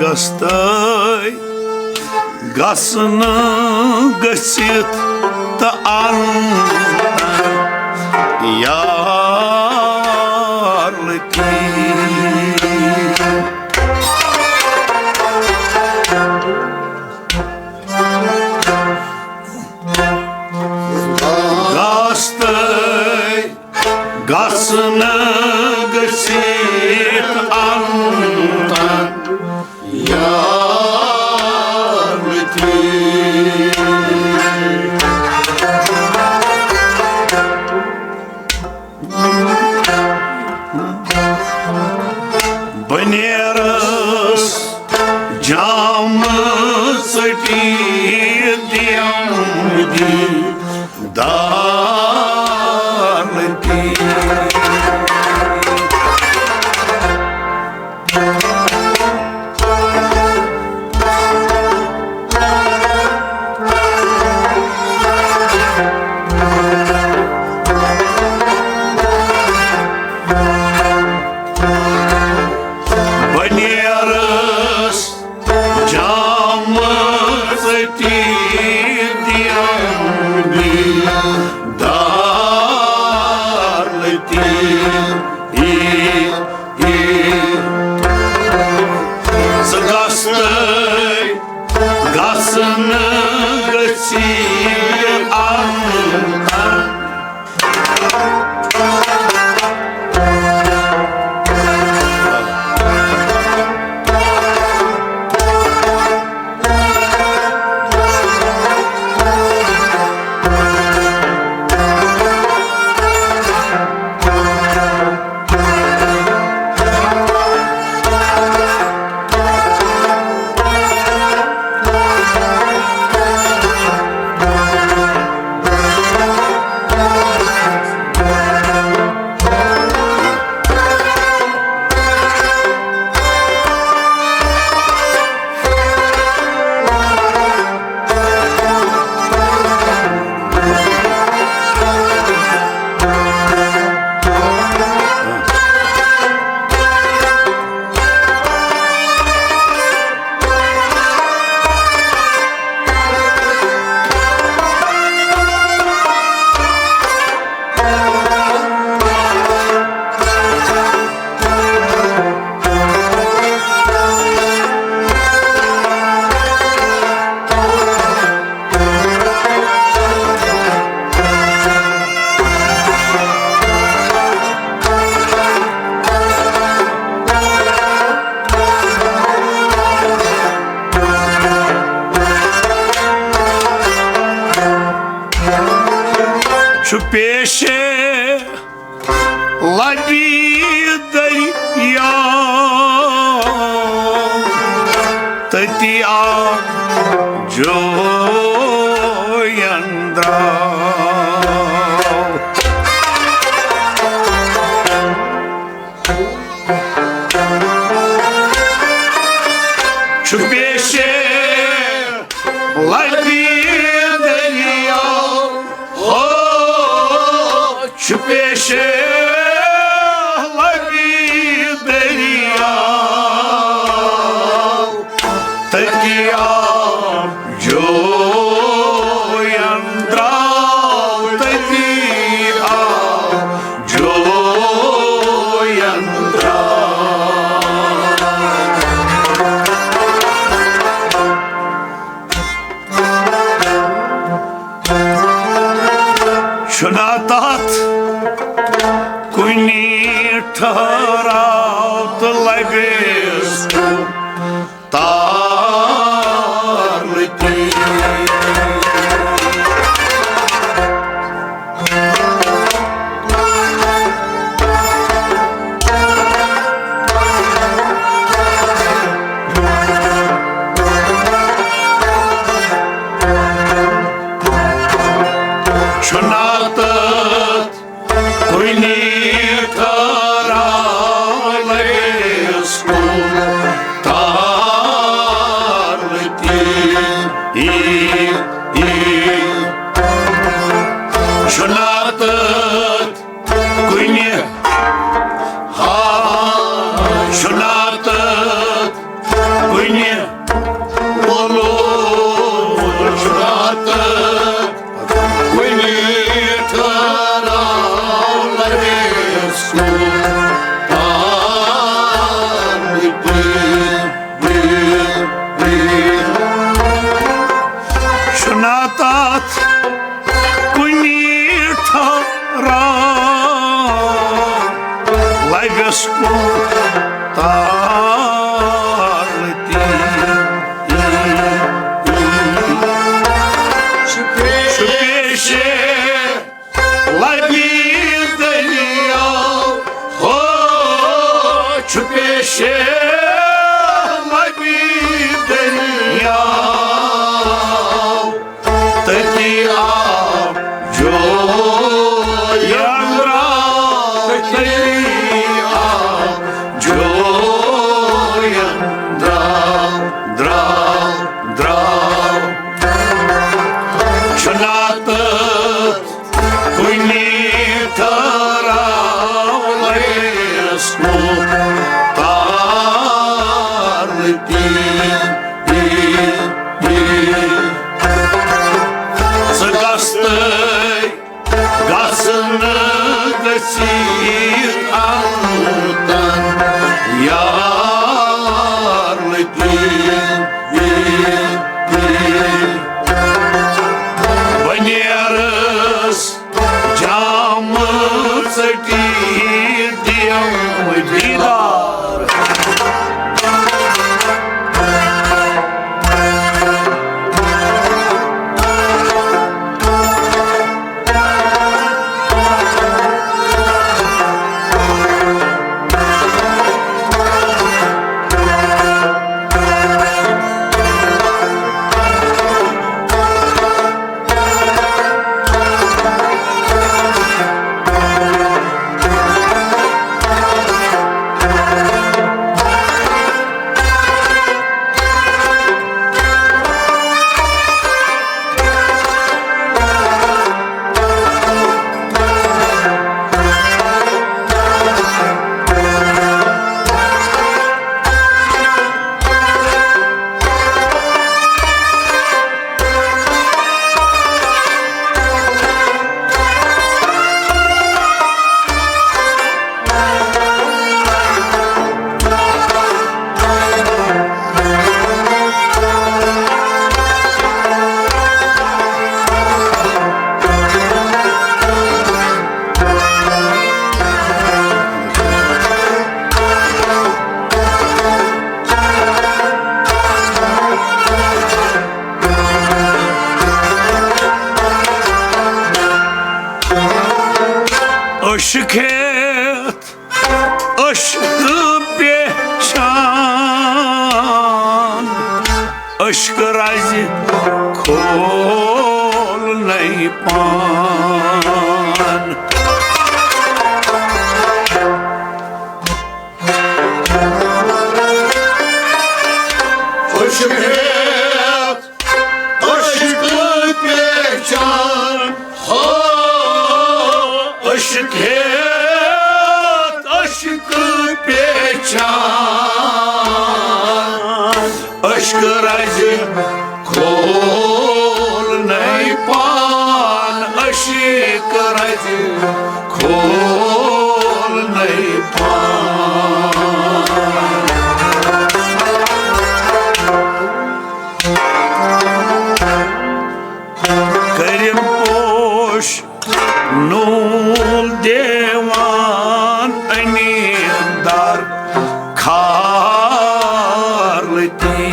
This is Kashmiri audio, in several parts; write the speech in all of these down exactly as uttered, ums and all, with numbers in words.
گژھتَے گژھنہٕ گٔژھِتھ تہٕ اَنہٕ یار لطیف۔ گژھتَے گژھنہٕ گٔژھِتھ اَنتَن یار لطیف۔ بہٕ نیرَس جامہٕ ژٔٹِتھ دِمہٕ دی دار لطیف۔ بہٕ نیرَس جامہٕ ژٔٹِتھ دِمہٕ دی دار لطیف۔ ژٕ گژھتَے گژھنہٕ گٔژھِتھ اَنتَن چھُ پیشے لبی دریا، تتی آو جوین درٛاو۔ چھُ پیشے لبی دریا، ہو، چھُ پیشے لبی دریا، تتی آو جوین درٛاو، تتی آو جوین درٛاو۔ چھُنہ تَتھ کُنہِ ٹھہراو تہٕ لگیس تار لطیف۔ چھُنہ تَتھ کُنہِ ٹھہراو لگیس کُن تار چھُنا تتھ کُنہِ ٹھہراو، لبٮ۪س کُن تارلہٕ تہِ۔ چھُ پیشے لبہِ دٔریاو، ہو، چھُ پیشے لبہِ دٔریاو۔ تٔتی آو جوین درٛاو، تٔتی آو جوین درٛاو، درٛاو، درٛاو۔ چھُنا تتھ کُنہِ ٹھہراو، لبٮ۪س کُن تارلہٕ تہِ۔ ژٕ گژھ تہٕ گژھنہٕ گٔژھِتھ انتن یارلہٕ تہِ۔ بہٕ نیرس جام ژٹی دِم دیدار۔ عشق ہیتھ عشق پہچان، عشق رزِ کھول نَے پان۔ عشق ہیتھ عشق پہچان، ہو، عشق ہیتھ عشق پہچان، عشق رزِ کھول نَے پان، عشق رزِ کھول نَے پان۔ کٔرِن پوش نوٗل دیوان، أنیٖندار کھارلہٕ تہِ۔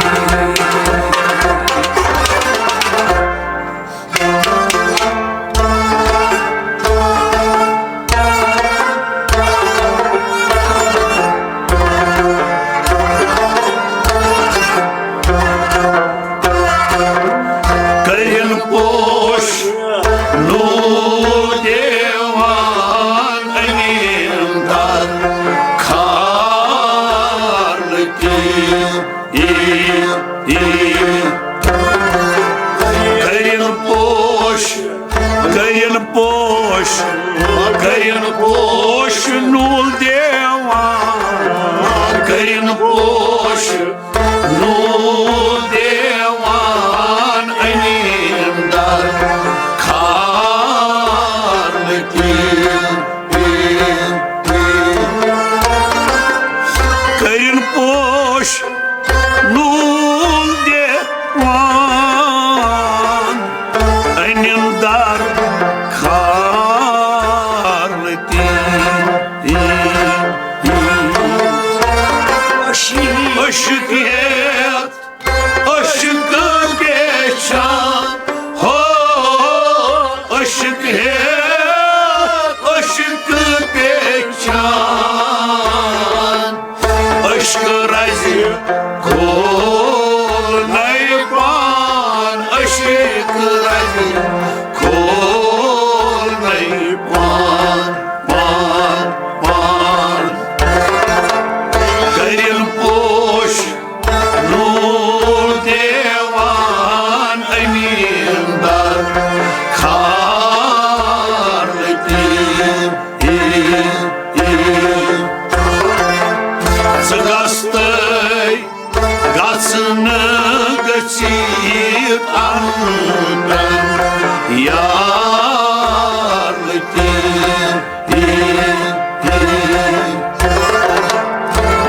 کٔرِن پوش نوٗل دیوان، أنیٖندار کھارلہٕ تہِ۔ ای، ای۔ کٔرِن پوش، کٔرِن پوش، کٔرِن پوش نوٗل دیوان، کٔرِن پوش نوٗل دیوان، أنیٖندار کھارلہٕ تہِ۔ عشق ہیت عشق پیچھان، ہو، عشق ہیت عشق پیچھان۔ عشق رزِ کھول نَے پان، عشق رزِ کھول نَے پان، پان، پان۔ کٔرِن پوش نوٗر دیوان أمیٖن در خار لطیف۔ ژٕ گژھ تہٕ گژھ نہٕ گٔژھِتھ اندر یار لطیف۔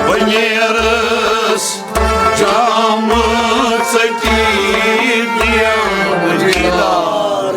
بہٕ نیرس جامہٕ ژٔٹِتھ دِیَم دیٖدار۔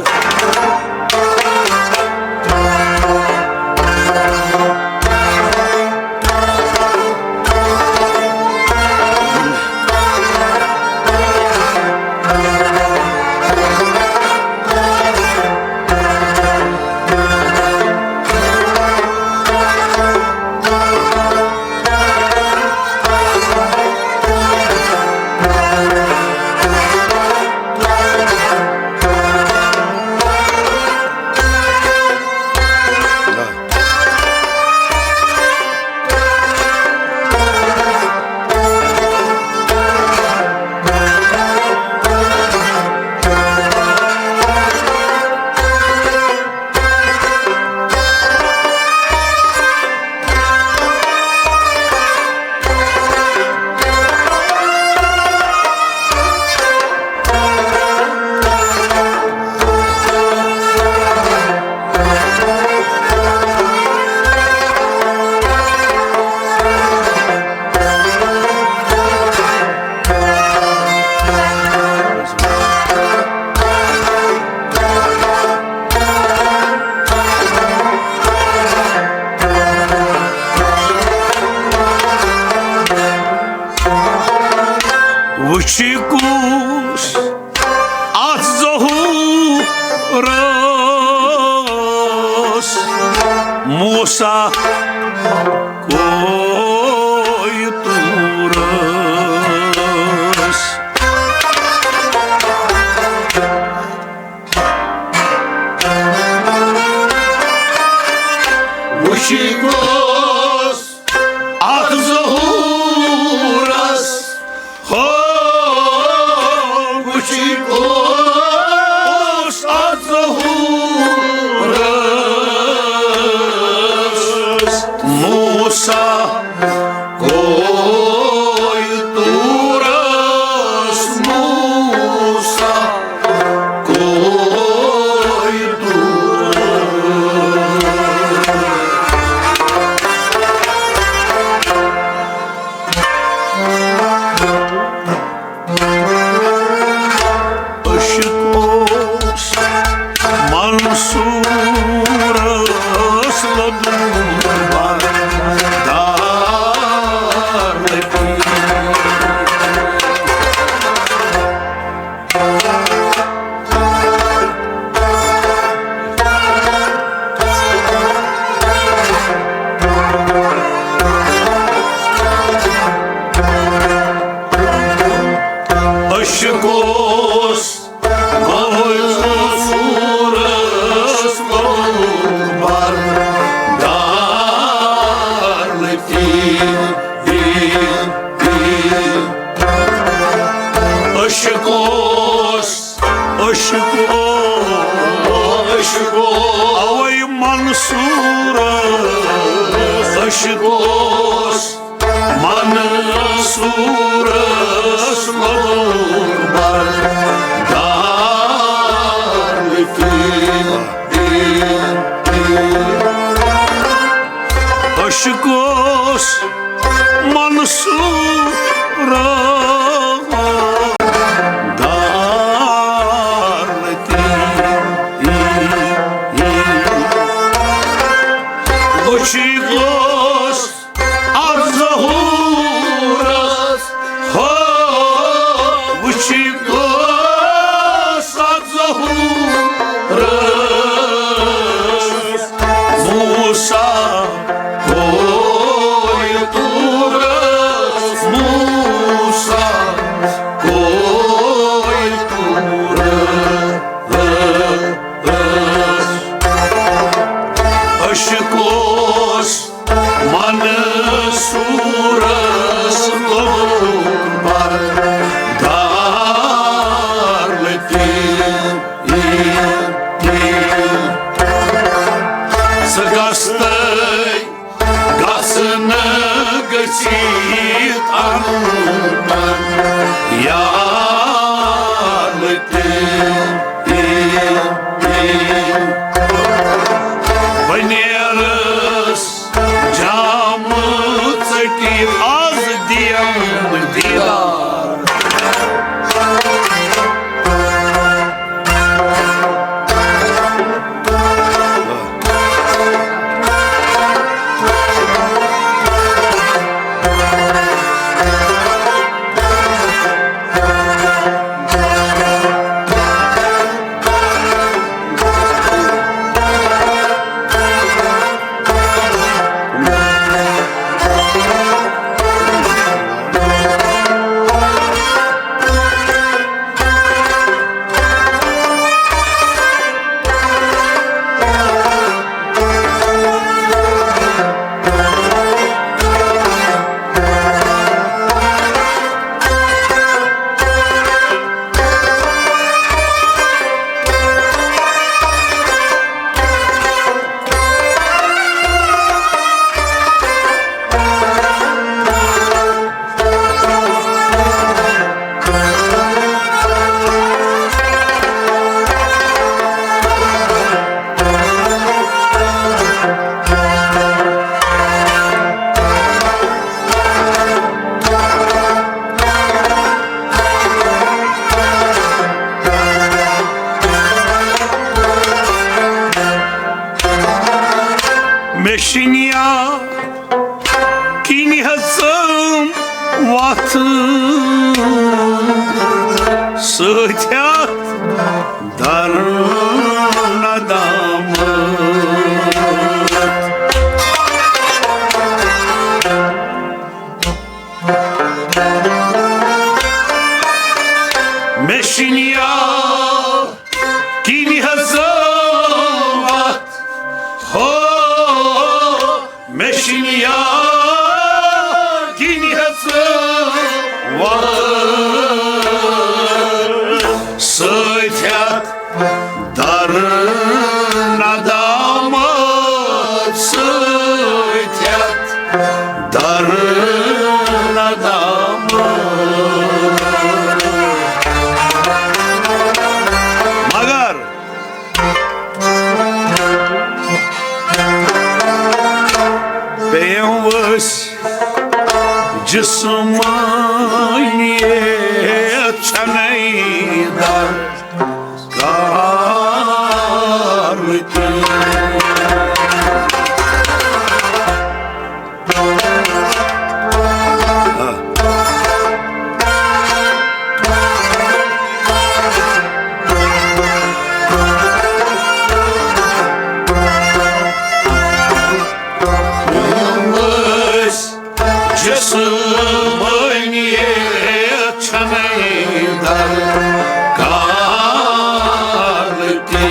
وٕچھِ کُس اتھ ظہوٗرس موسیٰ کوہِ طورس۔ وٕچھِ کُس اتھ ظہوٗرس، ہو، وٕچھِ کُس اتھ ظہوٗرس موسیٰ کوہِ طورس، موسیٰ کوہِ طورس۔ عشق اوس منصورس لدُن بردار لطیف۔ عشق اوس منصورس لدُن بردار لطیف۔ عشق اوس، عشق اوس، عشق اوس اوے منصورس، عشق اوس منصورس لدُن بردار لطیف۔ عشق اوس منصورس دار لطیف۔ عشق اوس اتھ ظہوٗرس دستورس لوگ بردار لطیف۔ ژٕ گژھتَے گژھنہٕ گٔژھِتھ اَنُن یا لطیف۔ بہٕ نیرس جامہٕ ژٔٹِتھ، از دِیم دیٖدار۔ مےٚ چھِ نِیا کِنۍ ہیٚژٕم وَتھ سۭتۍ ہیٚتھ در ندامت۔ مےٚ چھِ نِیا کِنۍ ہیٚژٕم وَتھ، ہو، مےٚ چھِ نِیا کِنۍ ہیٚژٕم وَتھ سۭتۍ ہیٚتھ در ندامت، سۭتۍ ہیٚتھ در ندامت۔ مگر پیٚیَم ؤسۍ جسمٲنیت چھَنَے در کار تہِ۔ جسمٲنیت چھَنَے درکار تہِ۔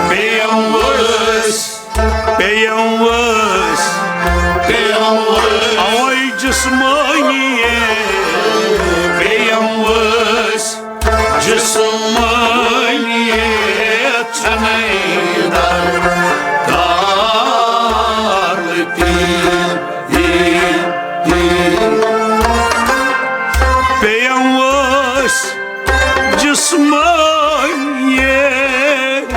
پیٚیَم ؤسۍ، پیٚیَم ؤسۍ، پیٚیَم ؤسۍ۔ اَوَے جسمٲنیت، پیٚیَم ؤسۍ۔ جسمٲنیت چھَنَے درکار تہِ۔ پیٚیَم ؤسۍ جسمٲنیت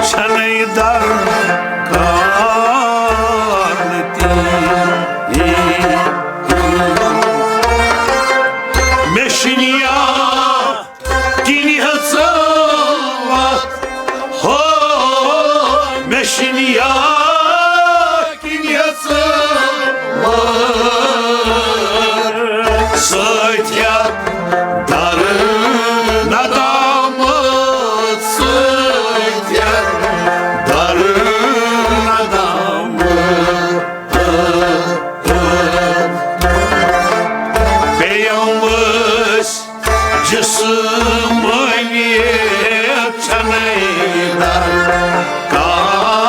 چھَنَے درکار تہِ۔ مےٚ چھِ نِیا کِنۍ ہیٚژٕم وَتھ، ہو، مےٚ چھِ نِیا کِنۍ ہیٚژٕم وَتھ سۭتۍ ہیٚتھ در ندامت، سۭتۍ ہیٚتھ در ندامت۔ پیٚیَم ؤسۍ جسمٲنیت چھَنَے درکار۔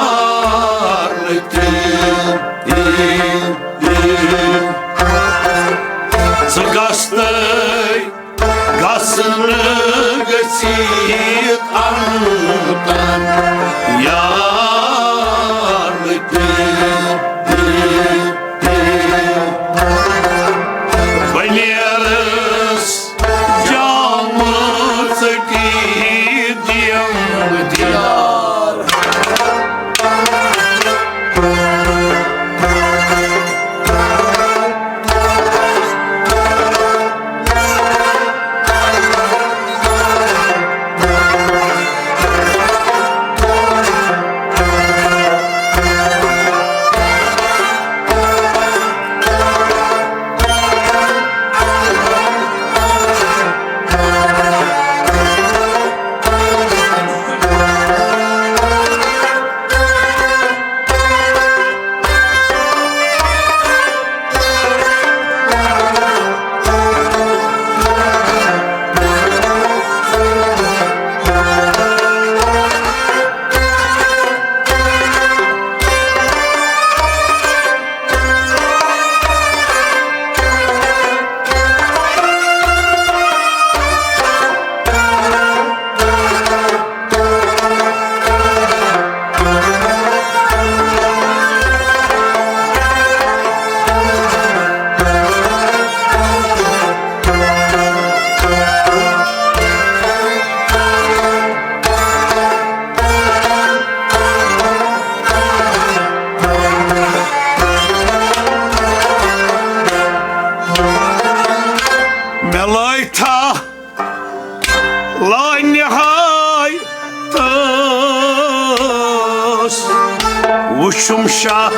وُچھُم شاہ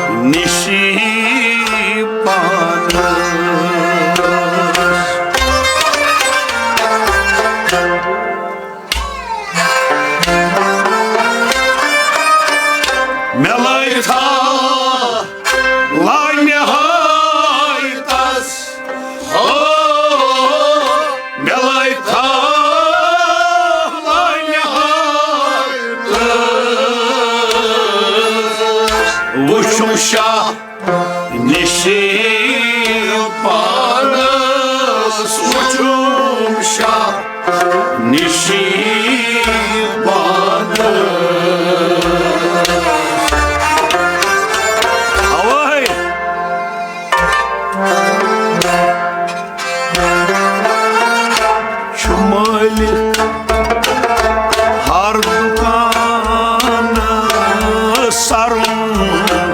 نِشی پانس۔ مےٚ لٲگۍ تھا لانِہایتس، او، مےٚ لٲگۍ تھا لانِہایتس۔ وُچھُم شاہ نِشی پانس، وُچھُم شاہ نِشی پانس۔ اوے۔ چھُ مٲلِک ہر دُکانس سرُن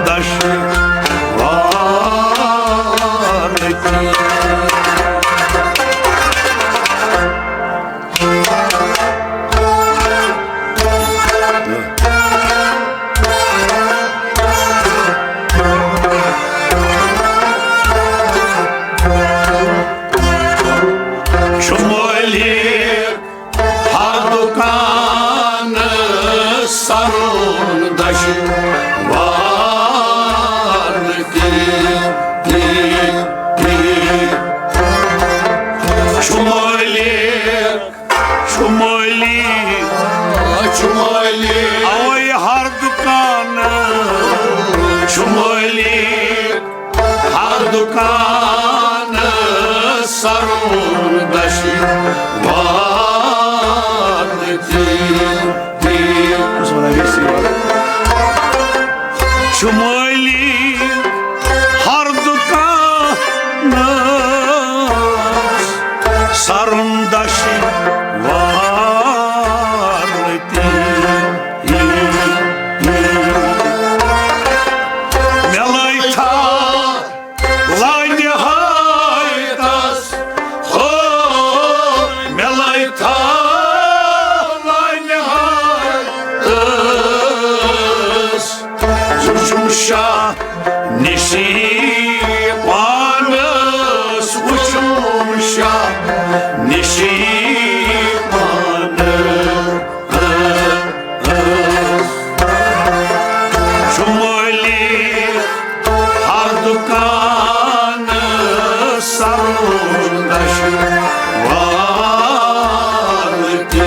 دشوار تہِ۔ چھُ مٲلِک ہر دُکانس سرُن دشوار تہِ، تہِ، تہِ۔ چھُ مٲلِک، چھُ مٲلِک، چھُ مٲلِک۔ اوے ہر دُکانس چھُ مٲلِک۔ ہر دُکانس سرُن دشوار تہِ، تہِ۔ چھُ مٲلِک ہر دُکانس سرُن دشوار تہِ۔ مےٚ لٲگۍ تھا لانِہایتس، ہو، مےٚ لٲگۍ تھا لانِہایتس۔ وُچھُم شاہ نِشی پانس، وُچھُم شاہ نِشی پانس۔ چھُ مٲلِک ہر دُکانس سرُن دشوار تہِ۔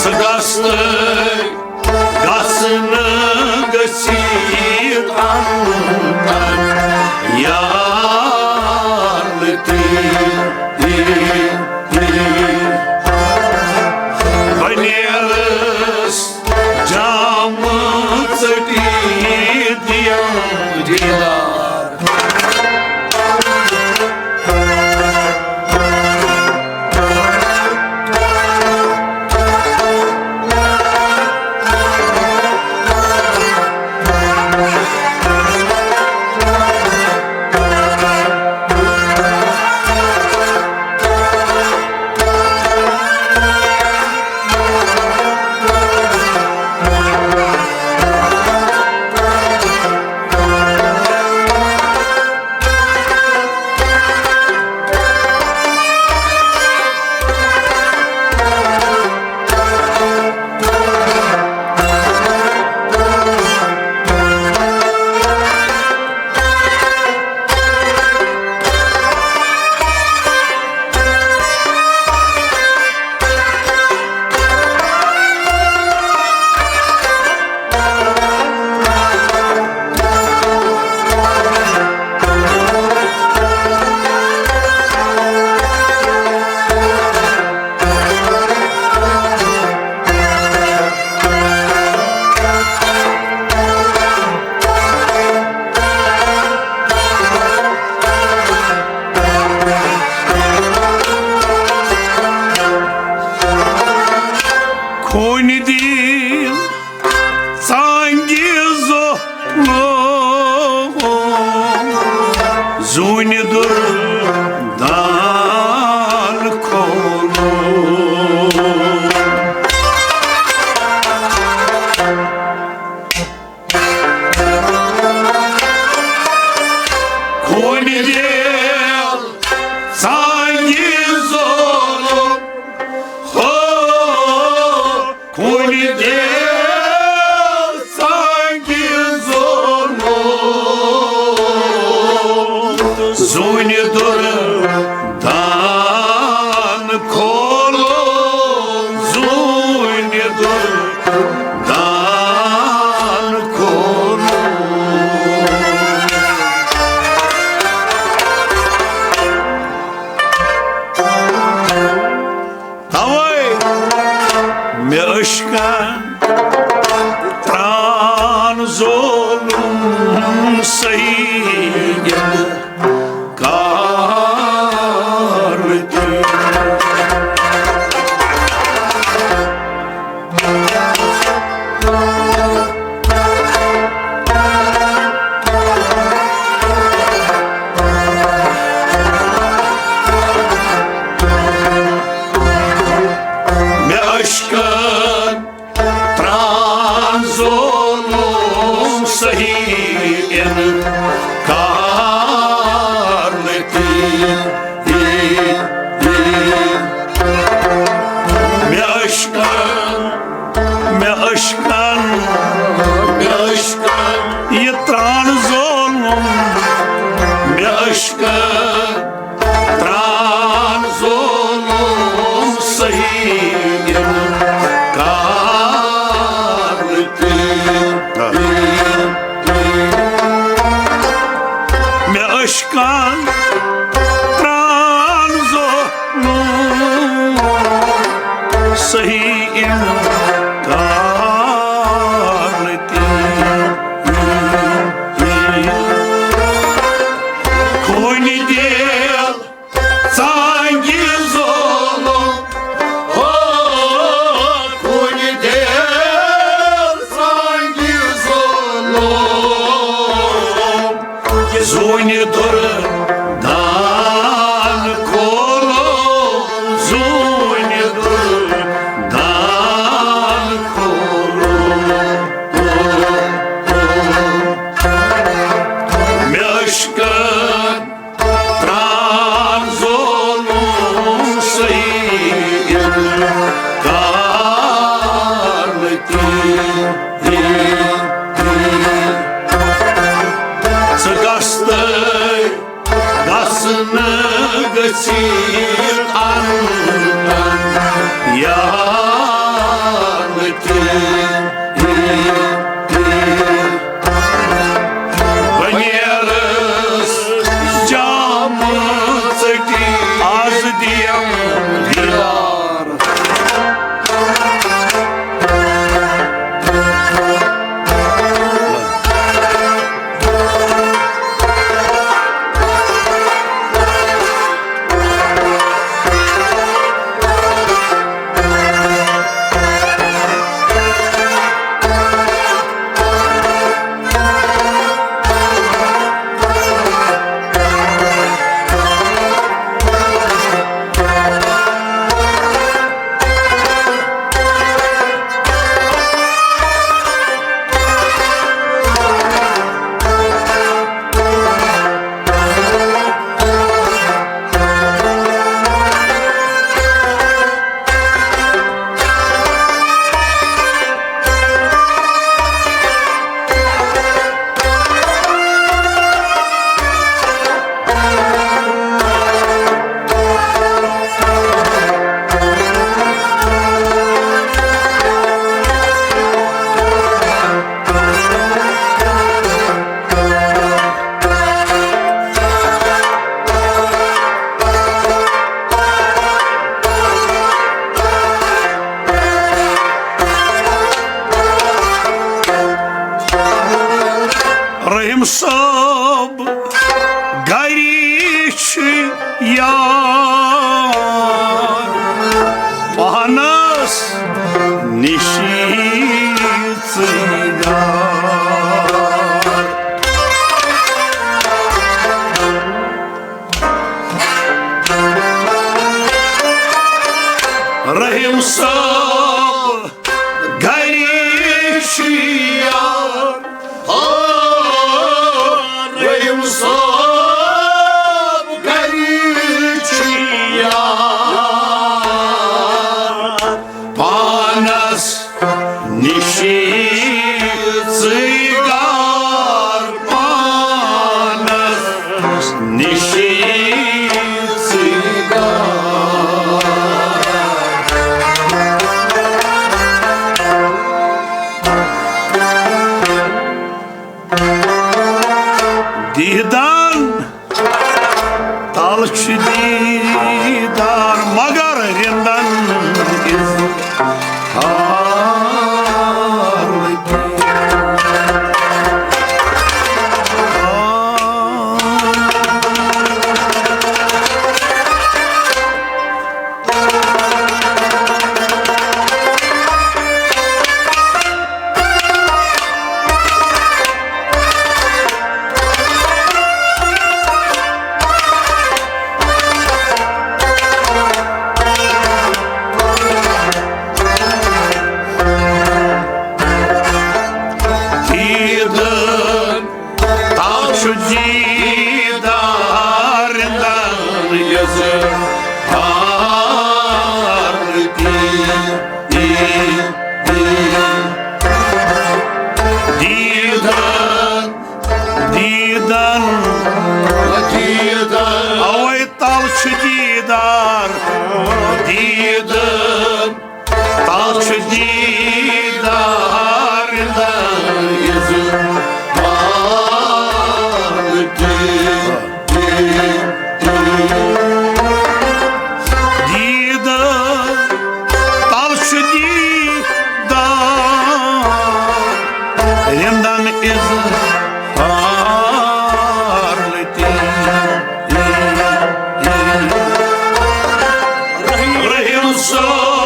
ژٕ گژھ تہٕ گژھ نہٕ گٔژھِتھ اندر یار تہِ۔ بہٕ نیرس جامہٕ ژٔٹِتھ دِیَم دیٖدار۔ خوٗنہِ دیٖن ژانٛگہِ زوٗنہِ، زوٗنہِ دُر دان کھولُن۔ مےٚ عشقن ترٛان ظلم صحیح کار تہِ۔ مےٚ عشقن ترٛان ظلم صحیح انکار نہٕ تہِ۔ مےٚ عشقن، مےٚ عشقن، مےٚ عشقن یہِ ترٛان ظلم، مےٚ عشقن ترٛان ظلم صحیح انکار تہِ۔ مےٚ عشقن ترٛان ظلم صحیح انکار تہِ۔ خوٗنہِ دِل ژانٛگہِ ظلم، ہو، خوٗنہِ دِل ژانٛگہِ ظلم۔ زوٗنہِ دُر دان کھولو، زوٗنہِ دُر دان کھولو۔ مےٚ عشقن ترٛان ظلم صحیح انکار تہِ۔ ژٕ گژھ تہٕ گژھ نہٕ گٔژھِتھ انکار تہِ۔ بہٕ نیرس جامہٕ ژٔٹِتھ، از دِیم دیدار۔ رحیم صٲب گری چھُ یار پانس نِشی ژٕے گار۔ رحیم صٲب گری چھُ یار، او، رحیم صٲب گری چھُ یار۔ پانس نِشی ژٕے گار، پانس نِشی ژٕے گار۔ چھُ دیٖدار رِنٛدان اِظہار تہِ۔ دیٖدار، تَل چھُ دیٖدار رِنٛدان اِظہار تہِ۔ رحیم صٲب۔